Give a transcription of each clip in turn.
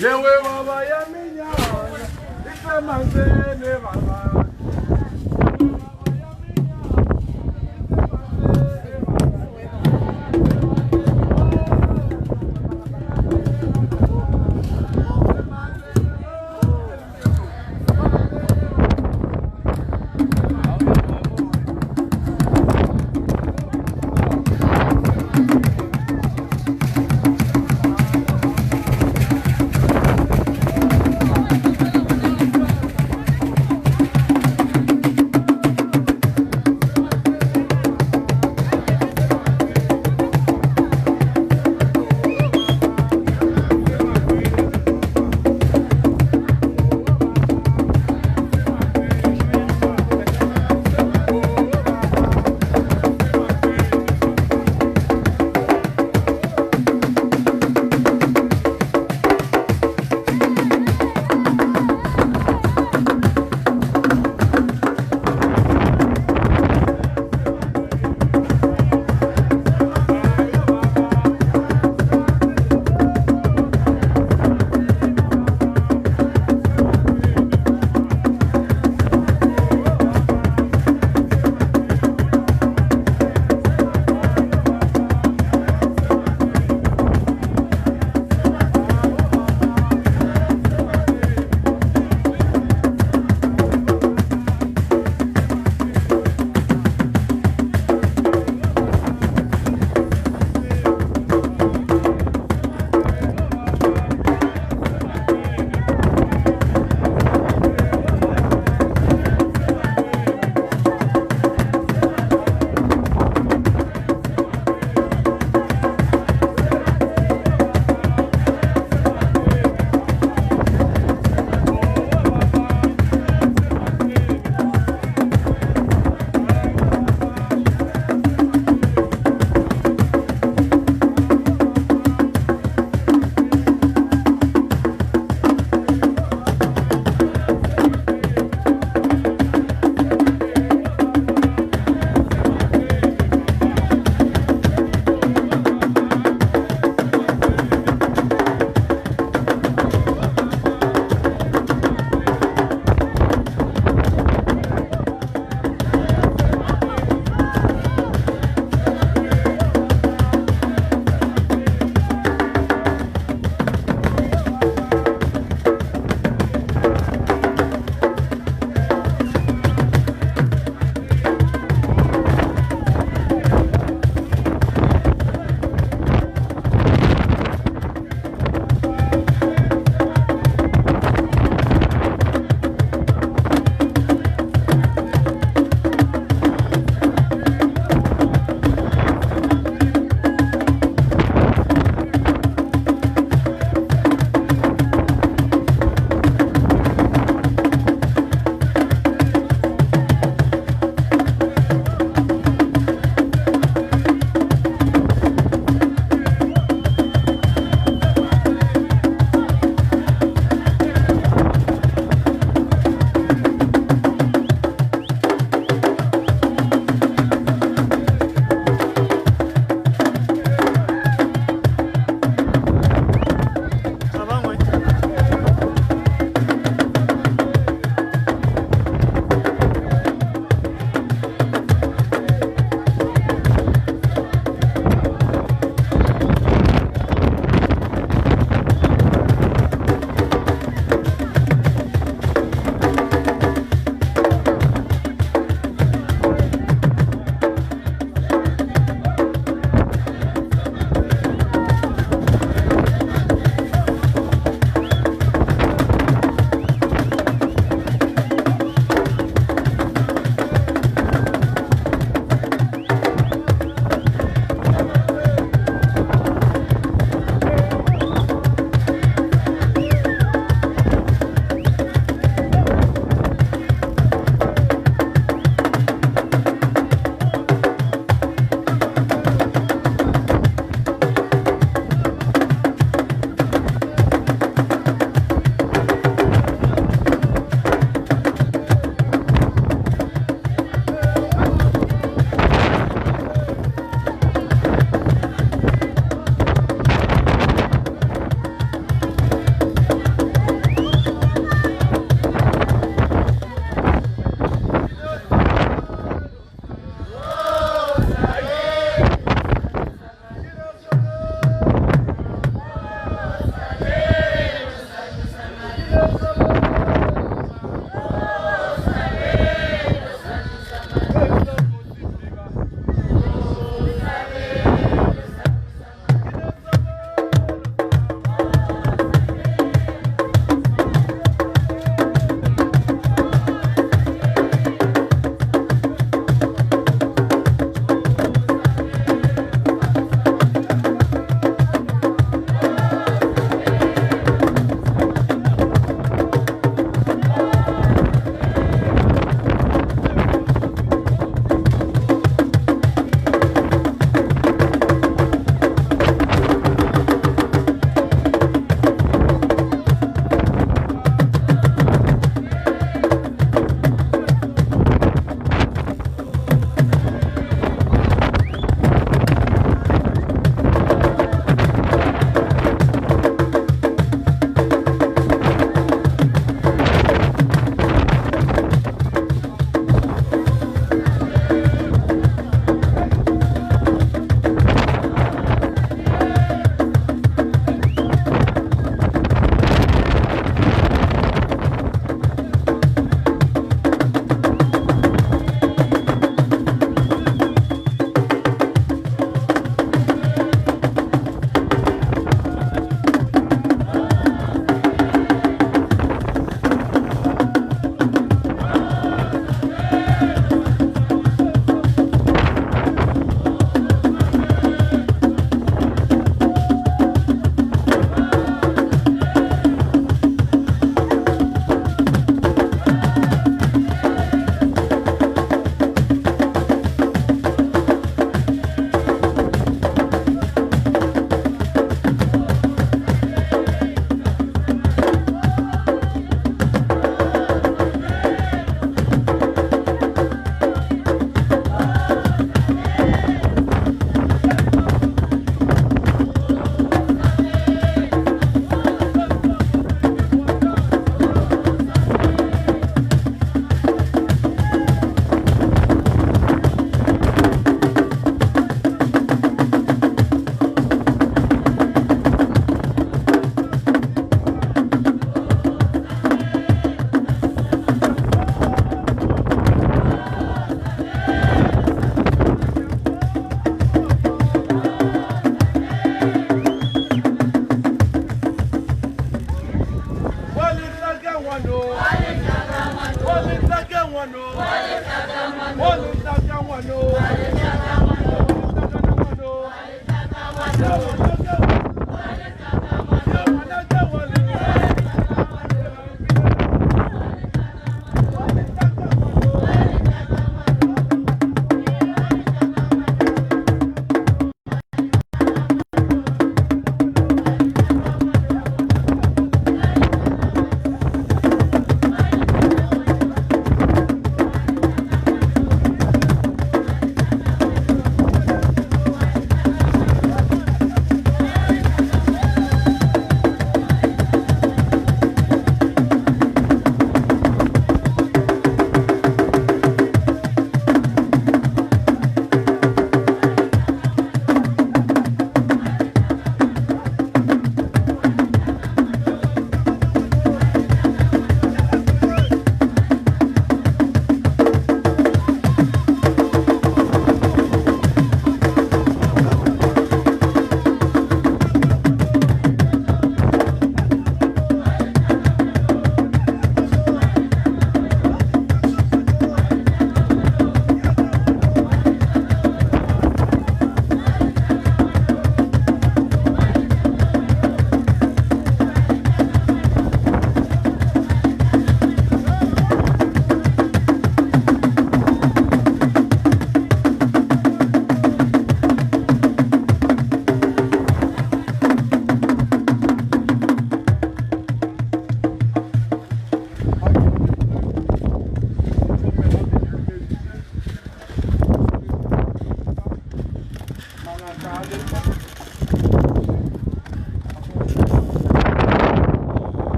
Yewe baba ya minyanya isemanzini baba.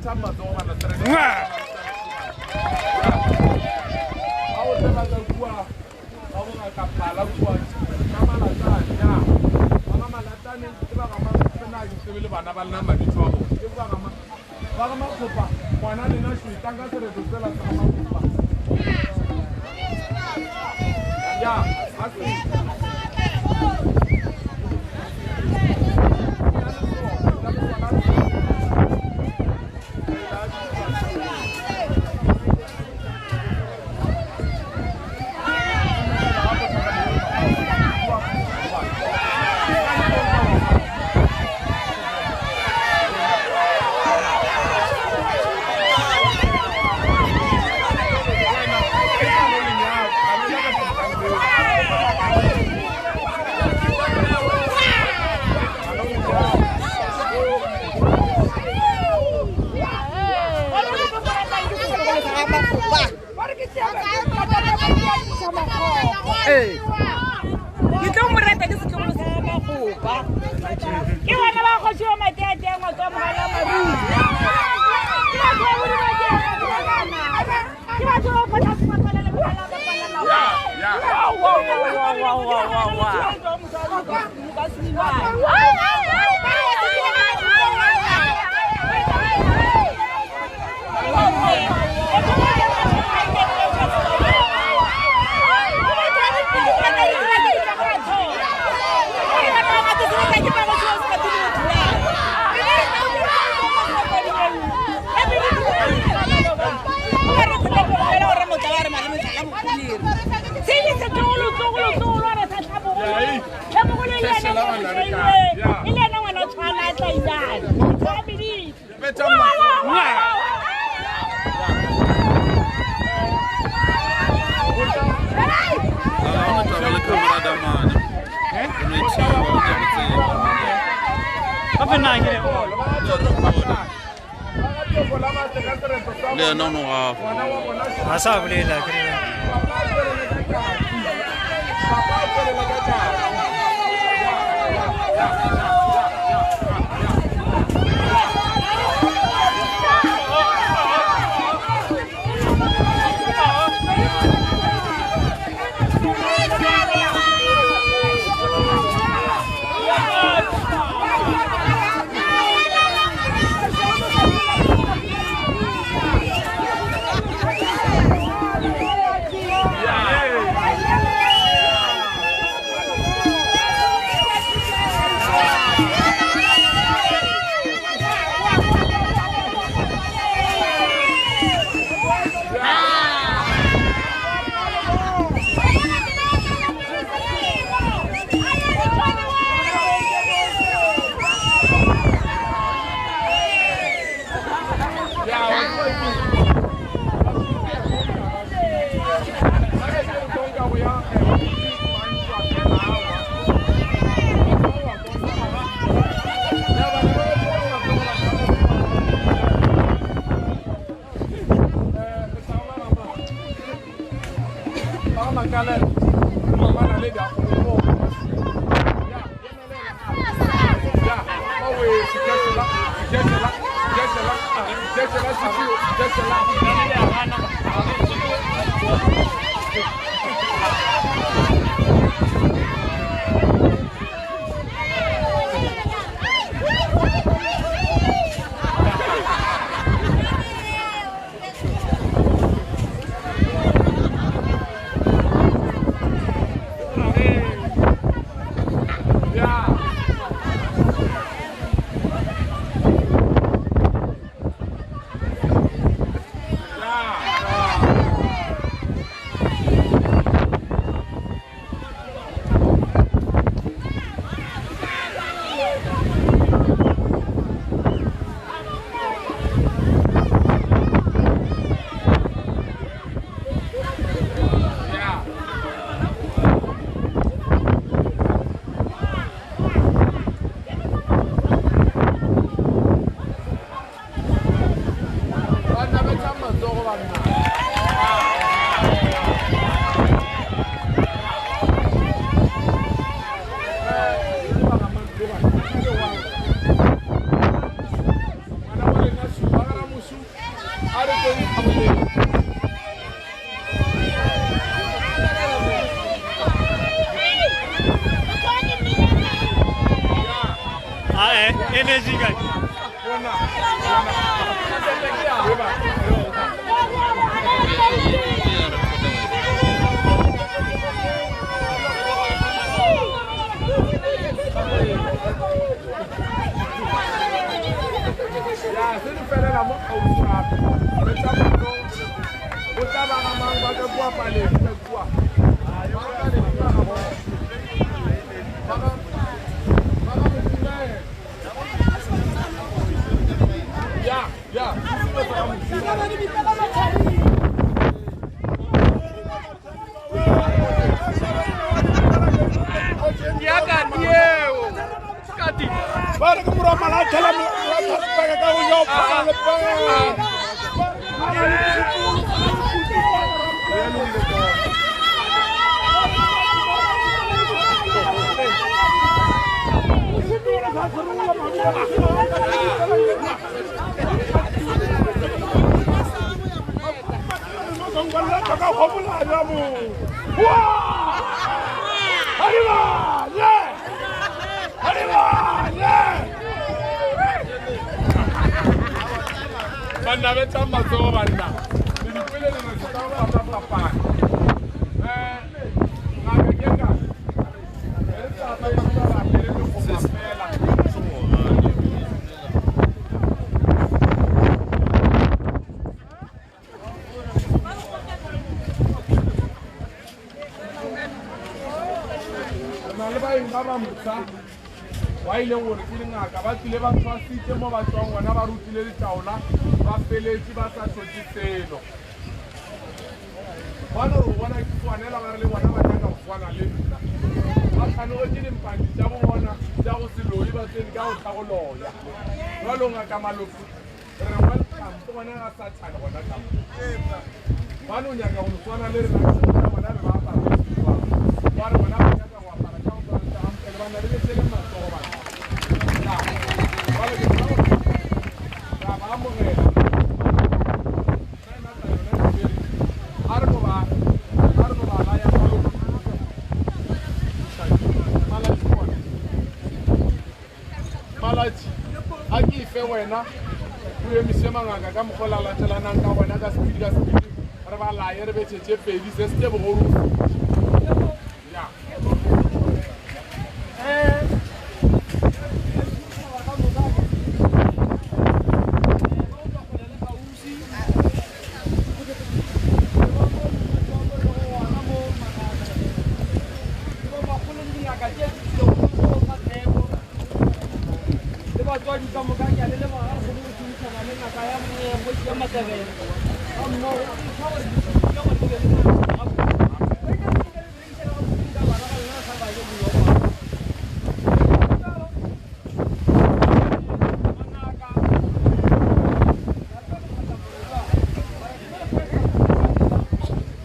Betha matsogo bana Ba go tseba ka kua ba go ngaka phala kua ka malatane ya. Ba ga malatane ke ba ga ma ke tsebe le bana ba lena mabitso a bona. Ke ba ga ma ba ga makgopa ngwana lena šwetang ka sereto sela sa ga makgopa. Ya, a se. Ke tlo mo rata ke setlogolo sa magopa ke bana ba kgoši wa mateatea ngwako wa mogala maruri ke batho ba bodi ke batho ba kgotla sematsalele mogala Le yena o no gafa ga sa bolela ke re tlo ikgaboleng. Ah, energy guy. Bona. Bona. Ya, se di felela mo kgauswi gape. Re tla ba go tla ba ga mang ba ka kua paleng ka kua. Ba ga Paleng ba ga bona. Ba ga Motumela. Ya, ya. Ba ga Motumela. Ba re ke morwa Malatlhela Molatlhela ka go ja phala Banna betang matsogo banna. Le dikwele le re se ka go fapafapana. Ngaka ke ka. Re tla ba ba pele le go fela. Re na le baeng ba ba mpsha ba ileng gore ke dingaka ba tlile ba tshwasitse mo ba tswang gona ba rutile ditaola ba feletše ba sa tlhoke selo. Ba no re bona ke tshwanela ba re le bona ba nyaka go tshwana le nna. Ba tlhanogetše dimpandi tša bo bona tša go se loye ba tsene ka go tla go loya. Jwalo ngaka Malofu re re welcome ke gona ga Sathane gona ka mo. Ba no nyaka go tshwana le rena ke bona re ba apara ba re bona ba nyaka go apara ka go tshwana le tša gampele ba na le betšele matsogo bana. Ya, jwale ke tseba gore ra ba amogela. Nna tla yona ke a re no ba a re no ba laya Malofu. Malatši bona. Malatši a ke efe wena o emiše mangaka ka mokgwa o la latelanang ka gona ka sepedi ka sepedi re ba laye re betše tše pedi se se tše bogolo. Ya. Batswadi ka moka ke a le leboga re kgone go šomišana le ngaka ya kgoši ya Matlabela ga mmogo ke fa gore ke gore le be le gabotse. Re ka se ke le berekišana gabotse ka bana ba lena sa ba je boyo.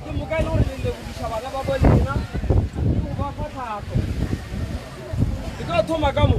Ke moka e le gore le lebogiša bana ba bo lena le go ba fa tlhahlo. Ke tlo thoma ka mo.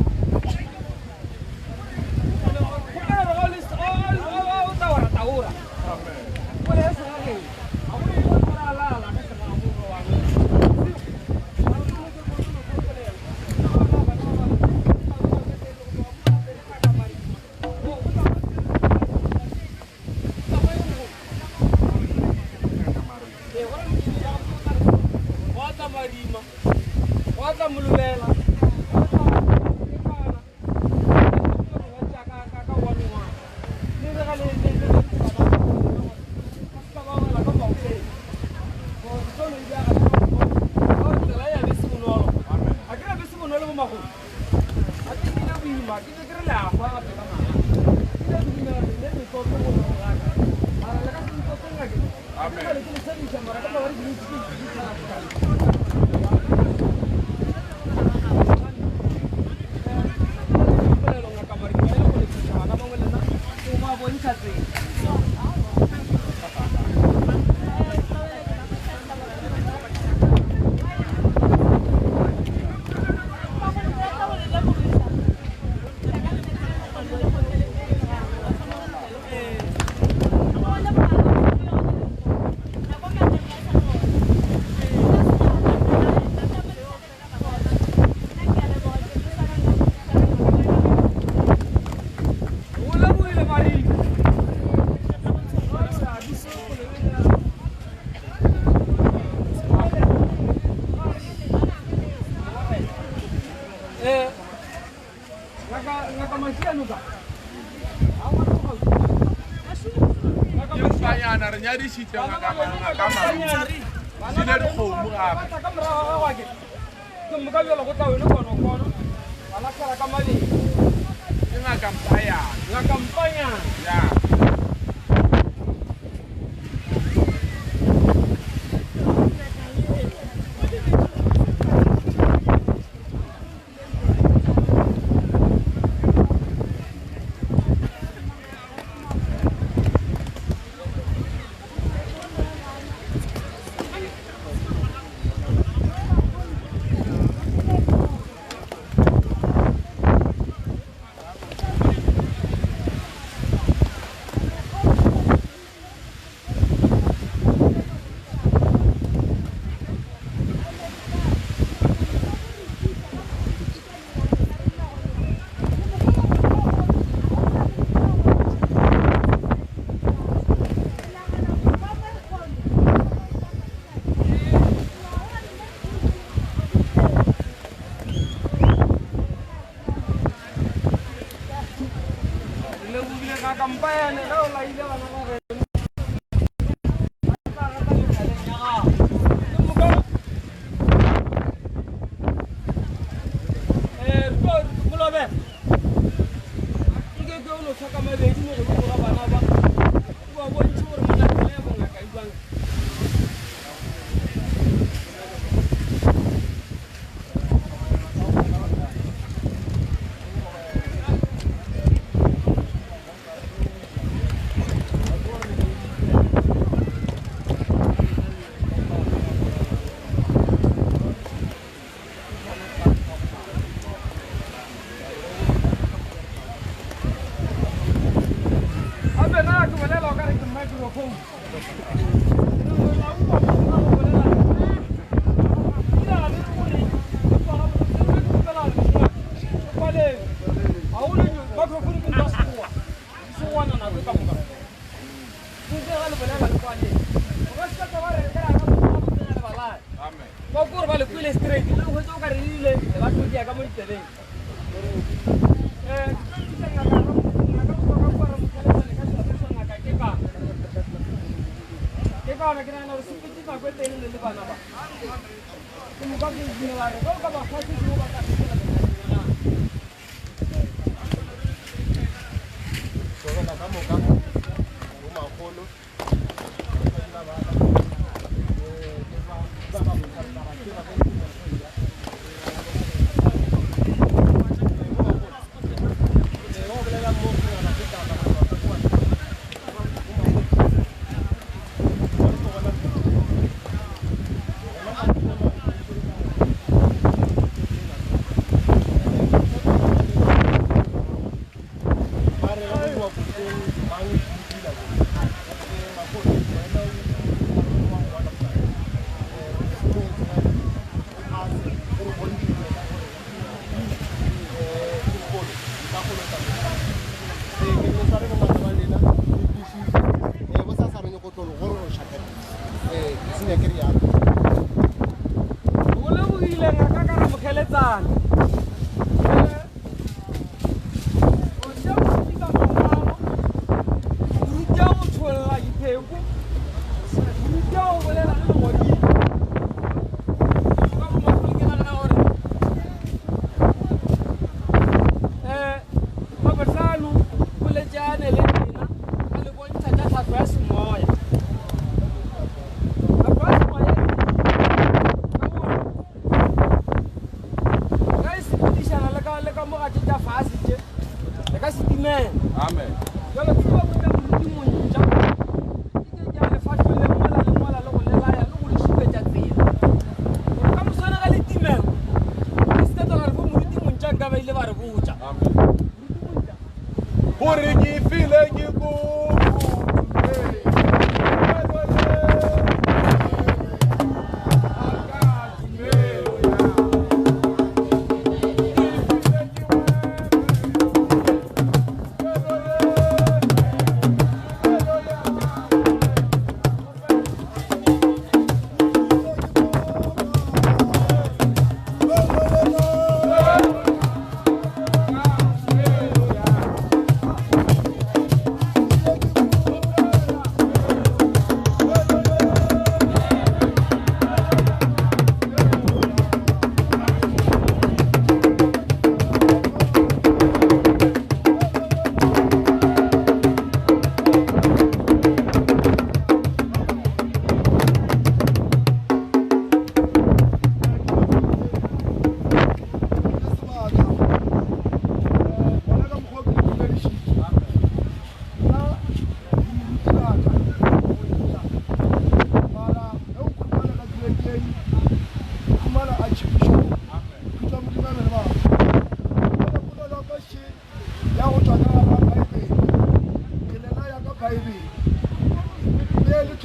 Morena re nyadišitše ngaka Marumo. Jile dikgomo gape. Ka morago ga gagwe ke moka bjalo go tla wene konokono ba latlhela ka mabedi. Ke ngaka Mpayana. Ngaka Mpanyana. Ya. Re lebogile ngaka Mpayane ge o laile bana ba geno. Ba tla rata megaleng ya gago. Ke moka Molobe nke ke o no tlhoka mabedi mo godimo ga bana ba o ba bontšhe gore monna tsela ya bongaka e jwang. Gape na ke bolela o ka re ke microphone. Ba le kwele straight le hwetša o ka re ile ba tlhokia ka mo ditsebeng. Ke kaona ke nagana gore sepetse nako e telele le bana ba. Ke moka ke dumela gore ge o ka ba fa se sengwe ba ka sepela letsatsing la gago. Tlogela ka moka bo makgolo ba ba ba ba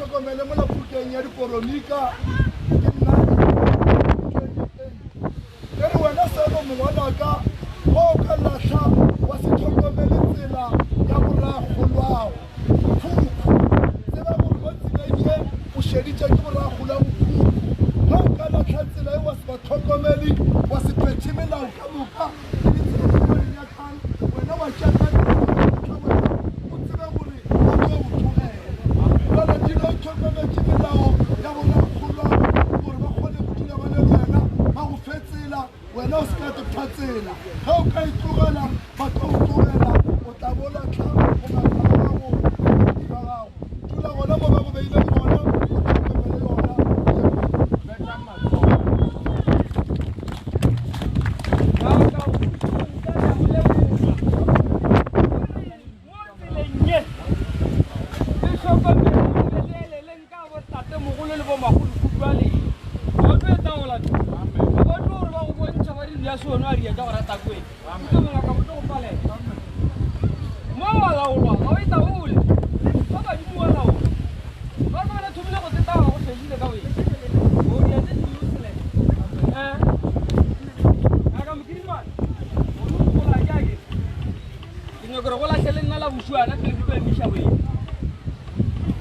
itlhokomele mola phukeng ya diporonika ke nna 28 e re wena selo mongwanaka go o ka lahla wa se tlhokomele tsela ya boragolwago khukhu tseba gore mo tseleng ye o šeditše ke boragolwago khukhu ge o ka lahla tsela e wa se ba tlhokomele wa se phethe melao ka moka le ditsela tse ba di nyakang wena wa tšea ka tsela wena o tsebe gore o tlo o tlogela jale dilo o tlhokometše melao ya boragolwago gore ba kgone go dula ba le le wena ba go fe tsela wena o se ka te pha tsela ge o ka e tlogela ba tlo o tlogela o tla bo latlha bongaka ba gago le ba gago dula gona mo ba go beileng gona o tlhokomele yona. Mogolo le bomakgolokhukhu a lena ba tlo e taola ba tlo gore ba go bontšha ba dilo ya sone a dia tša go rata kweng ke mongaka bo tlo go palela mo wa laolwa ga o e taole ba badimo wa laola ba tlo bana thomile go tetaola go fedile ka wena o dia tse di useless ngaka mokirimane o gola ke ke nyaka gore go latlhe le nna la bošuana pele ke tlo emiša wena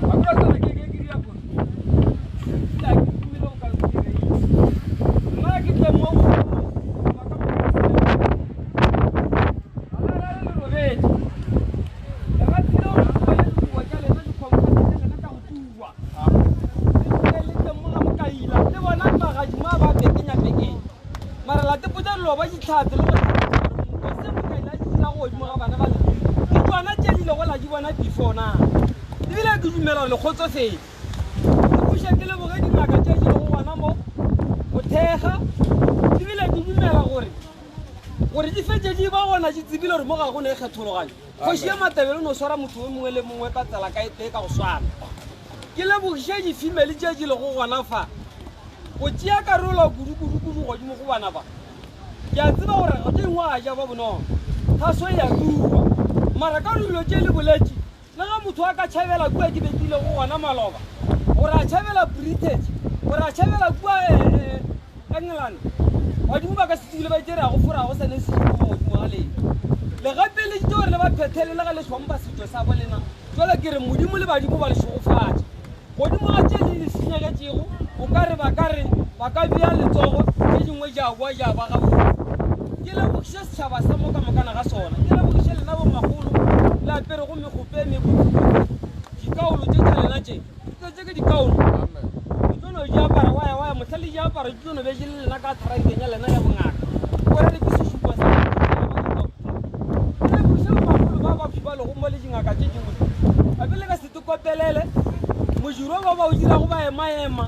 a kura tsela ke ke dira phoso ila ke tumile go ka dira nna ke tle mo le robetše le ratile gore tsuba le dikobo tša lena dikhonkgate tša lena tša go tsuba le le tle mo ga mokaila le bona magadimo a ba pekenya-pekenya mara la tepotsa dilo ba ditlhatse le go se mokaila a di dira godimo ga bana ba lena ke tsona tše di ilego la di bona before na ebile ke dumela gore le kgotsofetse ke buše ke leboge dingaka tše di lego gona mo go thekga ebile ke dumela gore gore di fetse di ba gona di tsebile gore mo ga go ne kgethologanyo kgoši ya Matabele o no swara motho o mongwe le mongwe ka tsela ka e tee ka go swana ke lebogiše difemele tše di lego gona fa go tšea karolo kudu-kudu-kudu godimo go bana ba ke a tseba gore ga tše dingwe ga ja ba bonolo thaso e ya tura mara ka dilo tše le boletše le ga motho a ka tšhabela kua ke be ke ilego gona maloba gore a tšhabela Britain gore a tšhabela kua England badimo ba ka se tsebile ba itse re a go fora go sane se mo godimo ga lena le gapeleditše gore le ba phethele le ga le hlompha setšo sa bo lena jalo ke re modimo le badimo ba le šegofatše godimo ga tše le le senyegetšego o ka re ba ka re ba ka bea letsogo tše dingwe ja boa ja ba gabotse ke lebogiše setšhaba sa mo ka mokana ga sona ke lebogiše lena bomagolo le aperego megope e mebotsebotse dikaolo tše tša lena tše tše ke dikaolo di tlo no di apara wa ya wa ya mohla le di apara di tlo no be di le lena ka tharankeng ya lena ya bongaka o re le ke sešupo sa ke lebogiše bomagolo ba ba ba lego mo le dingaka tše dingwe gape le ka se tekopelele modiro ba ba o dirago ba emaema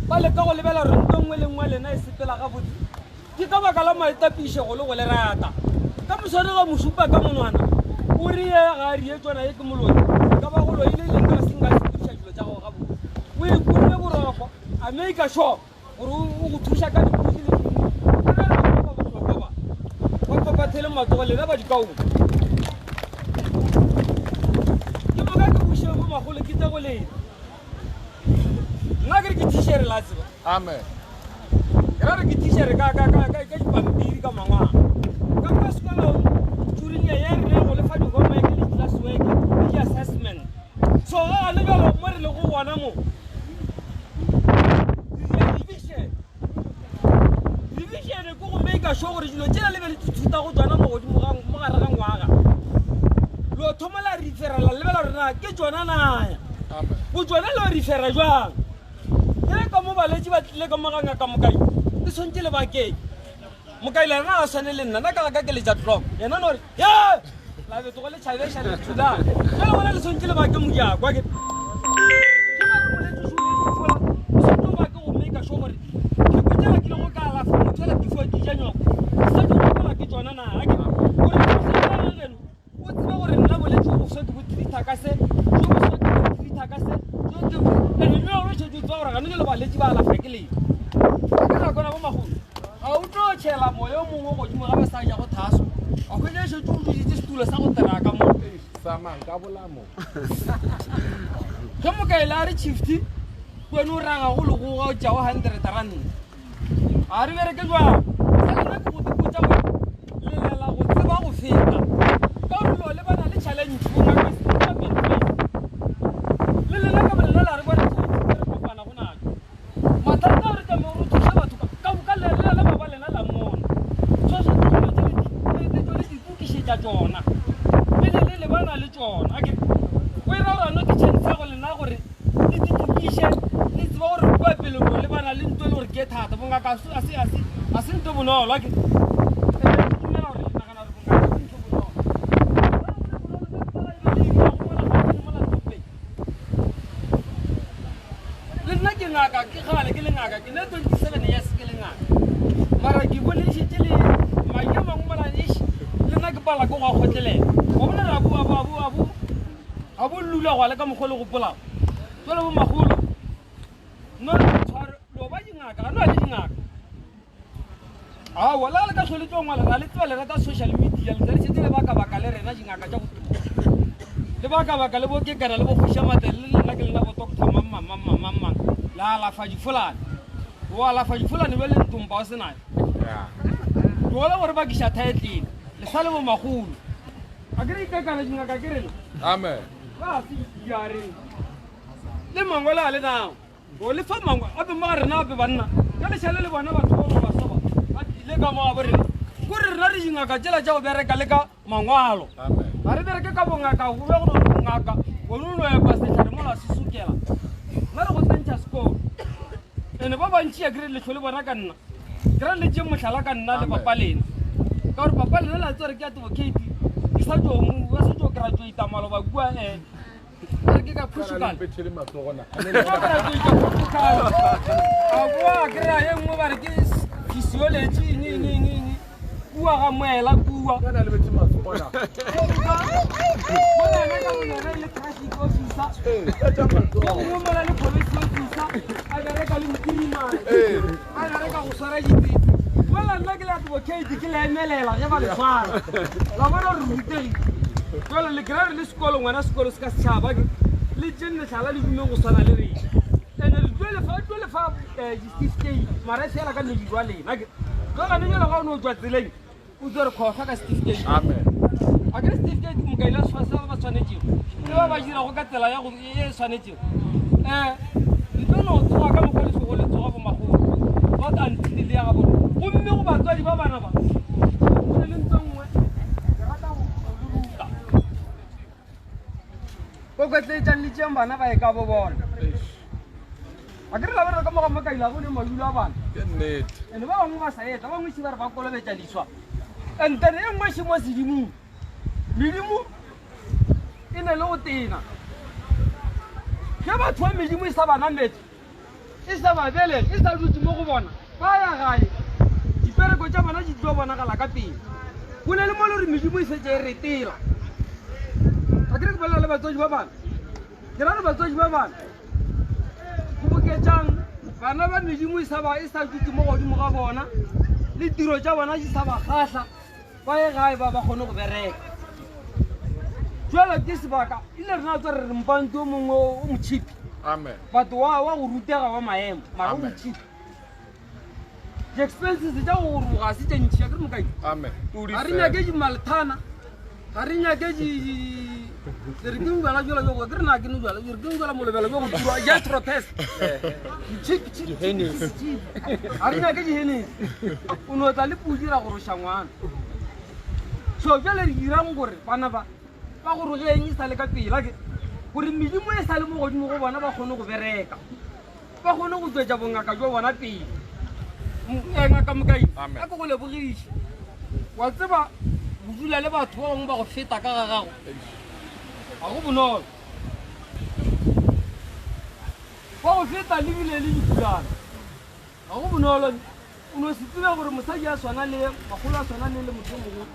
ba leka go lebela gore nto nngwe le nngwe lena e sepela gabotse ke ka baka la maitapišego le go le rata ka moswane ga mošupa ka monwana o re ye ga a rie tsona ye ke moloi ka ba go loile leng ka se nka sepediša dilo tša gago gabotse o ikurile boroko a make sure gore o go thuša ka dipodi le dingwe ke re ba ba bohlokwa ba ba phaphathele matsogo lena ba dikaong ke moka ke bušeng bo magolo ke tse go lena nna ke re ke tišhere la tseba amen ke ra re ke tišhere ka ka ka ka ka dipampiri ka mangwana ka kwa sekolong during ya ye re go lefa di-homework le class work le di-assessment so ga gane jalo mo re lego gona mo revision revision ke go make sure gore dilo tsela le be le dithuta go tsona mo godimo ga mo gare ga ngwaga lo thoma la refera la lebela gore na ke tsona naya go tsona lo refera jwang ke ka mo balwetse ba tlile ka mo ga ngaka mokai le tshwanetse le bakeng mokai le rena ga tshwane le nna nna ka ga ka ke letša tloko yena no re ye la betogo le tšhabeša le thulana jale gona le tshwanetse le bake mojakwa ke ke ba re boletse so le sefola o tshwanetse o bake go make sure gore pheko tsela ke lego ka alafa motho ela before ke ja nyoko sa ke gopola ke tsona na ke gore geno o tsebe gore nna bolwetse bo boswa ke bo treata ka se jo boswa ke bo treata ka se jo ke ene mme gore šetse o tseba gore gane jalo balwetse ba alafa ke leng ke ra kona bo magolo ga o tlo tšhela moya o mongwe godimo ga ba sa ja go thaso a hwetša šetse o duditse setulo sa go teraka mo. Sama nka bolamo. Ge mokaele a re chifty kwene o raga go legoga o tšago 100 rand. A re bereke jwang? Sa lena ke go dipotša gore lelela go tseba go feta. Ka gore lo lebana le challenge bongaka se ka pele. Le lena ka bolena la re bona tse re kopana go natso. Mathata a re tlamehile gore o thuše batho ka ka le le ba ba lena la mona. Tsohle tse dilo tse le tse le di tokišetša tšona. Pele le lebana le tšona. Akere o e ra gore ano ke chance ya go lena gore le di tokiše le tseba gore kua pele lo lebana le nto e le gore ke thata. Bongaka a se a se a se nto bonolo akere. Ke dumela gore le nagana gore bongaka ke ntho bonolo. Le nna ke ngaka, ke kgale ke le ngaka, ke ne 27 years ke le ngaka. Mara ke bone le šetše le madi a mangwe mola eish, le nna ke pala ke go a kgotlelela. Wa bona re a bo a bo a bo a bo a bo lula gwa le ka mokgwa o le gopolago. Jwale bo magolo, no le tshware lo ba dingaka, ga no le dingaka. Aowa, le ga le ka hlole tlo ngwala, ra le tseba le rata social media, le tla le šetše le baka-baka le rena dingaka tša go tuma. Le baka-baka le bo Kekana le bo Kgoši Matla le lena ke lena bo Doctor mang mang mang mang mang mang. Le alafa difolane. O alafa difolane bjale ntompa o se nayo. Tlola gore bakiša thaetlele. Le sa le bo magolo. A ke re itekana dingaka ke rena. Amen. Ba se ya reng. Le mangwalo a le nao. O le fa mangwe ape mo ga rena ape banna ka lešale le bona batho ba ba baswa ba ba tlile ka mo gabo rena ko re rena re dingaka tšela tša go bereka le ka mangwalo ga re bereke ka bongaka go be go no bongaka o no no epa sehlare mola se sokela nna re go tsentšha sekolo ene ba bantši ya kere letlho le bona ka nna ke ra le tše mohlala ka nna le papa lena ka gore papa lena la tsore ke advocate ke sa tšo ba sa tšo graduate maloba kua re ke ka Portugal a boa kry-a ye nngwe ba re ke physiology eng eng eng eng kua ga moela kua mola ka bonyana e le traffic officer yo mongwe mola le police officer a bereka le mokirimane a bereka go swara ditsetse mola nna ke le advocate ke le emelela ge ba le swara la bona gore rutegile jalo le kry-a re le sekolo ngwana sekolo se ka setšhaba ke le tše mehlala le dume go swana le rena ene re tlo lefa tlo lefa di-certificate mara e fela ka mediro wa lena ke tlo gane jalo ga o ne o tswa tseleng o tswe re khofa ka certificate Amen. A ke re certificate mokaila sa ba ba tshwanetšego le ba ba dirago ka tsela ya go e e swanetšego um ntle no tsoga ka mokgwa lesego le tsoga bomagolo not until le ya ga bona gomme go batswadi ba bana ba go ne le ntho e nngwe ke rata go le ruta kokotletšang le tšeang bana ba ye ka bo bona a ke re la bereka mo ga makaila go ne madulo a bana Ke nnete. ene ba bangwe ba sa etla ba bangwe se ba re ba kolobetša leswa and then e nngwe še mo sedimong medimo e ne le go tena ge batho ba medimo e sa ba nametse e sa ba belege e sa dutse mo go bona ba ya gae dipereko tša bona di tlo bonagala ka pele go ne le mo le gore medimo e setse e retela a ke re ke bolela le batswadi ba bana ke ra re batswadi ba bana kgoboketšang bana ba medimo e sa ba e sa dutse mo godimo ga bona le tiro tša bona di sa ba kgahla ba ye gae ba ba kgone go bereka jalo ke sebaka ile rena tswa re re mpanti o mongwe o motšhipi Amen. batho wa wa go rutega wa maemo mara o Amen. motšhipi di-expenses tša go roga se tše ntši a ke re mokai Amen. Pudi ga re fela. nyake dimalthana ga re nyake re ke jala jala jo ke re na ke no jala re ke jala molebelo jo go turwa ja tropes chip chip ga re nyake di-Hennessy o no tla le pudi ra go roša ngwana so jale re dirang gore bana ba ba go rogeng e sa le ka pela ke gore medimo e sa le mo godimo go bona ba kgone go bereka ba kgone go tswetša bongaka jwa bona pele ngaka mokai Amen. a ke go lebogiše wa tseba go dula le batho ba bangwe ba go feta ka ga gago ga go bonolo ba go feta lebile le dipulana ga go bonolo o no se tsebe gore mosadi a swana le magolo a swana le le motho o mogolo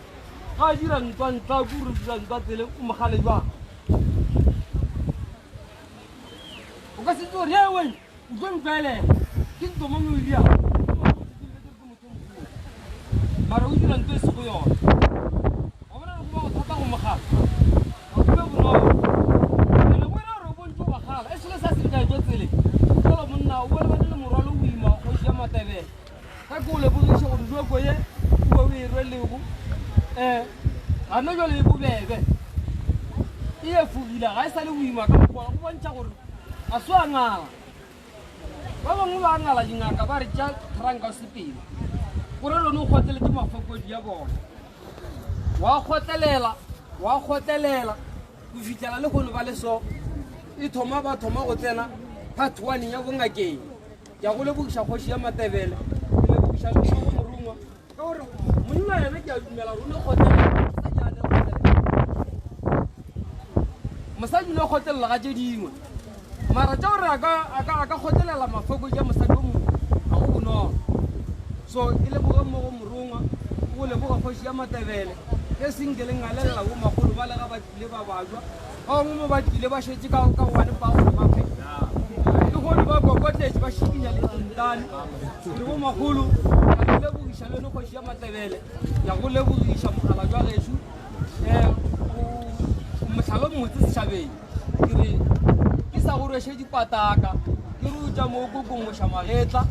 ga a dira ntwa ntla kure dira ntwa tseleng o mogale jwang o ka se tse gore ewe o tlo ntlwaelela ke ntlo mang o dira mara o dira ntlo e se go yona wa bona go ba go thata go mogala o tsebe jale e bobebe e efogile ga e sa le boima ka mokgwa go bontšha gore ga se wa ngala ba bangwe ba ngala dingaka ba re tša tranka o sepele gore lone o kgotleletse mafokodi ya bona wa kgotlelela wa kgotlelela go fitlhela le gono ba le so e thoma ba thoma go tsena part one ya bongakeng ke a go lebogiša kgoši ya matebele ke lebogiša le go morongwa ka gore monna yena ke a dumela gore o ne kgotlelela mosadi a ne kgotlelela mosadi o ne kgotlelela ga tše dingwe mara tša gore a ka kgotlelela mafokodi a mosadi o mongwe ga go bonolo so ke leboge mo go morongwa go leboga kgoši ya matebele ge senke le ngalelela bo magolo ba le ga ba tlile ba bajwa ba bangwe mo ba tlile ba šetše ka ka gobane ba gore ba fe le gone ba kokotletše ba šikinya le tentane re bo magolo ka le lebogiša le yone kgoši ya matebele ya go lebogiša mogala jwa gešo um mohlala o motse setšhabeng ke re ke sa go rweše dipataka ke re o tša mo kokomoša magetla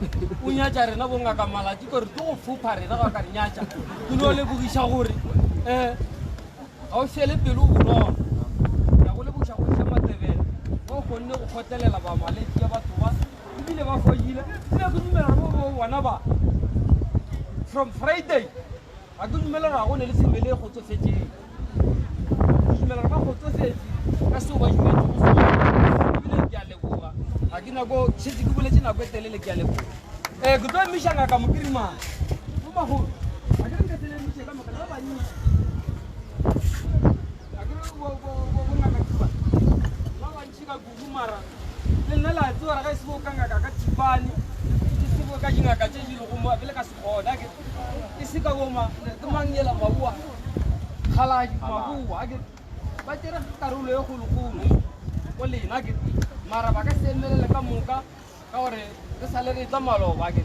o nyatša rena bongaka malatši kore ke go fopha rena ga ka re nyatša ke no lebogiša gore um ga o fele pelo o bonolo ya go lebogiša go ša matebele ba o kgonne go kgotlelela ba malwetši ya batho ba ebile ba fodile ebile ke dumela gore bo bona ba from friday ga ke dumela gore ga go ne le semele e kgotsofetseng ke dumela gore ba kgotsofetse ka seo ba dumetšego sona ebile ke a leboga ga ke nako šetse ke boletse nako e telele ke a leboga um ke tlo emiša ngaka mokirimane bo magolo ga ke re nka tsele emiše ka moka le ba bantši ga ke re bongaka thiba ba bantši ka kudu mara le nna la tseba gore ga e se bo ka ngaka ka thipane e se bo ka dingaka tše di lego mo pele ka se kgona ke e se ka boma ke mang yela maboa kgaladi maboa ke ba tšere karolo e kgolokgolo go lena ke mara ba ka se emelele ka moka ka gore re sa le re tla maloba ke.